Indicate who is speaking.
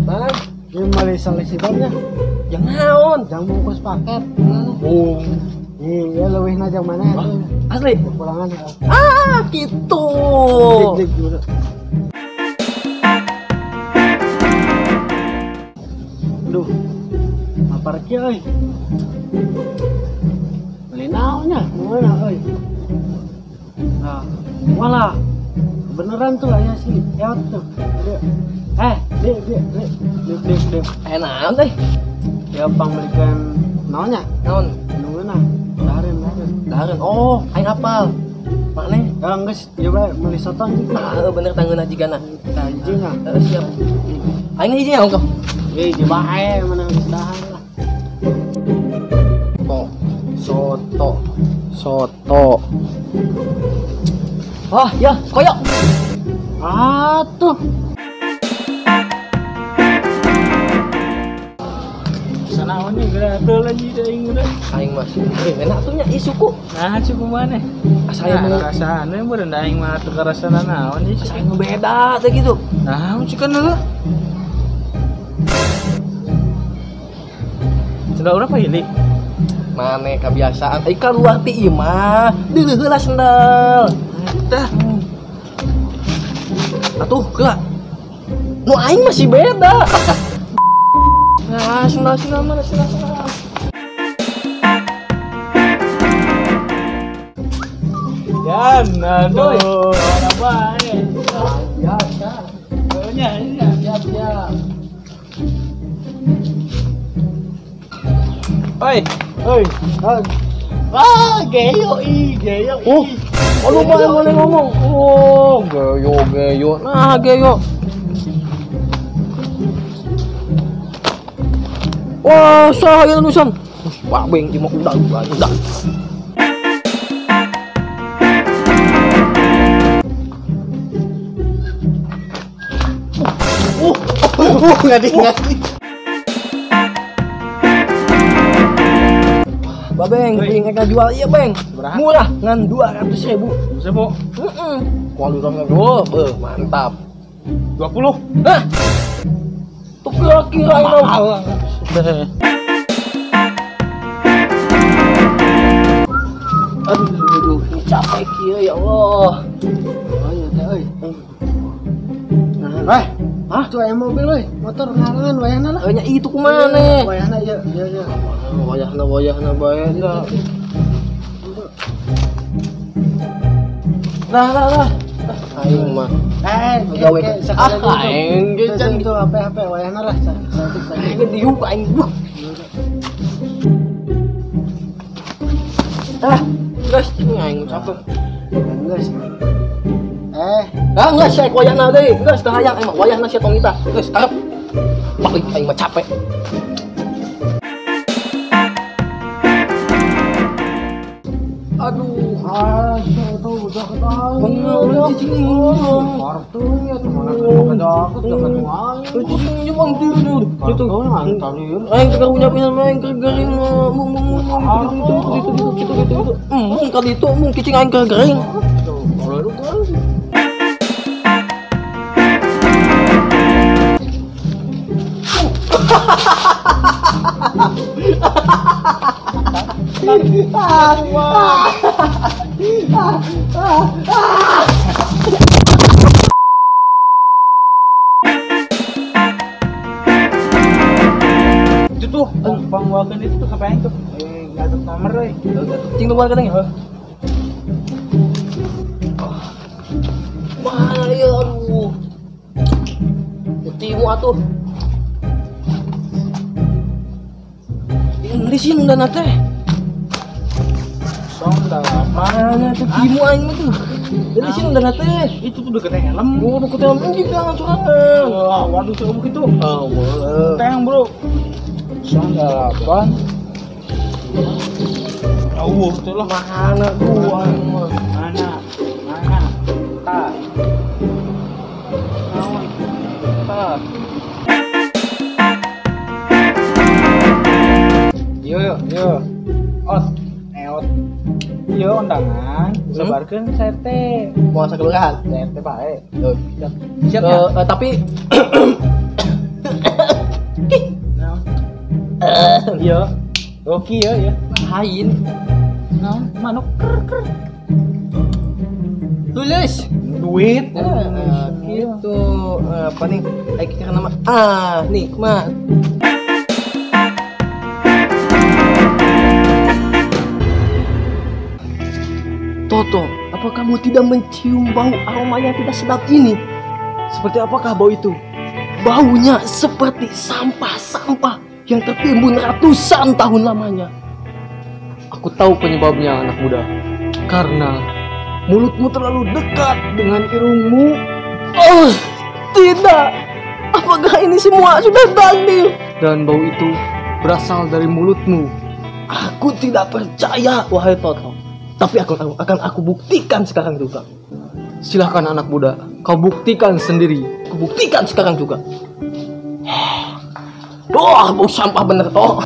Speaker 1: Bang,
Speaker 2: ini meuli salisibannya.
Speaker 1: Jang naon?
Speaker 2: Jang bungkus paket.
Speaker 1: Oh.
Speaker 2: Iya, leuwihna jang mana itu?
Speaker 1: Asli.
Speaker 2: Kekurangan.
Speaker 1: Ah, gitu.
Speaker 2: Dik, dik, aduh. Lapar kieu euy. Beli naonnya? Mana euy? Nah, walah. Beneran tuh aya si Eot tuh. Dek, dek, dek, dek, dek, dek.
Speaker 1: Naon teh?
Speaker 2: Ya pangbelikan naonnya?
Speaker 1: Naon?
Speaker 2: Nungguna. Dahareun, dahareun.
Speaker 1: Dahareun. Oh, aing apal. Mana?
Speaker 2: Ya geus, ieu bae meuli soto anjing.
Speaker 1: Nah, bener tangeuna jigana.
Speaker 2: Tah hiji nya.
Speaker 1: Heeh, siap. Aing hiji nya ongkoh.
Speaker 2: Hiji bae mana geus dahar lah.
Speaker 1: Soto. Soto. Wah, ya, koyok.
Speaker 2: Atuh.
Speaker 3: Sanaon nih geura lagi da aing udah.
Speaker 1: Aing mah enak tuh nya isuku.
Speaker 3: Nah, suku mana?
Speaker 1: Asa aya
Speaker 3: mah rasana meureun da aing mah teu karasana naon ieu.
Speaker 1: Asa aing beda teh gitu.
Speaker 3: Nah, cikan heula. Sendal urang pahili.
Speaker 1: Mane kebiasaan ai kaluar ti imah, deuleuh heula sendal.
Speaker 3: Tah.
Speaker 1: Atuh, heula. Nu aing masih beda. Nah, sendal sendal mana sendal sendal.
Speaker 3: Yan, aduh, ora bae.
Speaker 1: Biasa.
Speaker 3: Nya, nya,
Speaker 1: siap, siap.
Speaker 3: Oi,
Speaker 2: oi, oi.
Speaker 3: Wah, geyo ih, geyo ih.
Speaker 1: Oh, aduh, mana ngomong. Oh, geyo, geyo. Nah, geyo. Wah, saya nusan. Wah, beng, cuma udah, udah.
Speaker 2: Ngadi, ngadi.
Speaker 1: Babeng, beng, eka jual iya beng. Murah, ngan 200.000.
Speaker 3: Bisa bu?
Speaker 1: Heeh. Kualitasnya oh, beuh, mantap.
Speaker 3: 20.
Speaker 1: Hah? Tuh kira-kira ini. Aduh, aduh, ini capek kieu ya Allah.
Speaker 2: Oh iya teh euy. Nah, hah? Tuh aya mobil euy, motor ngarangan wayahna lah.
Speaker 1: Nya itu kumaha nih?
Speaker 2: Wayahna ieu, ieu ieu.
Speaker 1: Wayahna wayahna bae dah. Lah lah lah. Aing mah.
Speaker 2: Gawe
Speaker 1: ah, aing ge can
Speaker 2: itu HP wayahna lah.
Speaker 1: Aing diuk aing. Ah, geus aing capek.
Speaker 2: Geus.
Speaker 1: Ah, geus saya wayahna deui. Geus teu hayang aing mah wayahna sia tong kita. Geus karep. Balik aing mah capek. Aduh,
Speaker 2: ah, itu udah ketahuan.
Speaker 1: Pengen cicing.
Speaker 2: Kartu ya, tuh mana aku dapat uang.
Speaker 1: Cicing bang tidur. Itu aing teu punya pisan aing kegering mung mung mung itu itu itu itu itu. Mung kali itu mung cicing aing kegering.
Speaker 3: Itu tuh bang wakan itu tuh ngapain tuh? Gatot nomor euy.
Speaker 1: Cing tungguan katanya. Mana ya aduh. Timu atuh. Di sini udah nate. Mana tuh timu aing mah tuh. Dari sini udah nate.
Speaker 3: Itu tuh deket helm.
Speaker 1: Oh, deket helm ini jangan sorangan.
Speaker 3: Wah, waduh seru begitu.
Speaker 1: Ah, wah.
Speaker 3: Teng, Bro. 08. Jauh tuh lah.
Speaker 1: Mana tuh aing mah?
Speaker 3: Mana? Mana? Ta. Naon? Ta. Yo yo yo. Ot, eot. Iya undangan. Sebarkeun sa RT.
Speaker 1: Mau asa kelurahan?
Speaker 3: Sa RT bae.
Speaker 1: Siap.
Speaker 3: Siap ya?
Speaker 1: Tapi
Speaker 3: Iya. Oke ya ya.
Speaker 1: Lain.
Speaker 3: Naon? Manuk ker ker.
Speaker 1: Tulis
Speaker 3: duit.
Speaker 1: Gitu. Apa nih? Ayo kita nama nikmat. Toto, apa kamu tidak mencium bau aroma yang tidak sedap ini?
Speaker 2: Seperti apakah bau itu?
Speaker 1: Baunya seperti sampah-sampah yang tertimbun ratusan tahun lamanya.
Speaker 2: Aku tahu penyebabnya, anak muda. Karena mulutmu terlalu dekat dengan irungmu.
Speaker 1: Oh, tidak. Apakah ini semua sudah takdir?
Speaker 2: Dan bau itu berasal dari mulutmu.
Speaker 1: Aku tidak percaya, wahai Toto. Tapi akan aku buktikan sekarang juga.
Speaker 2: Silahkan anak muda, kau buktikan sendiri.
Speaker 1: Aku buktikan sekarang juga. Wah, bau sampah bener toh.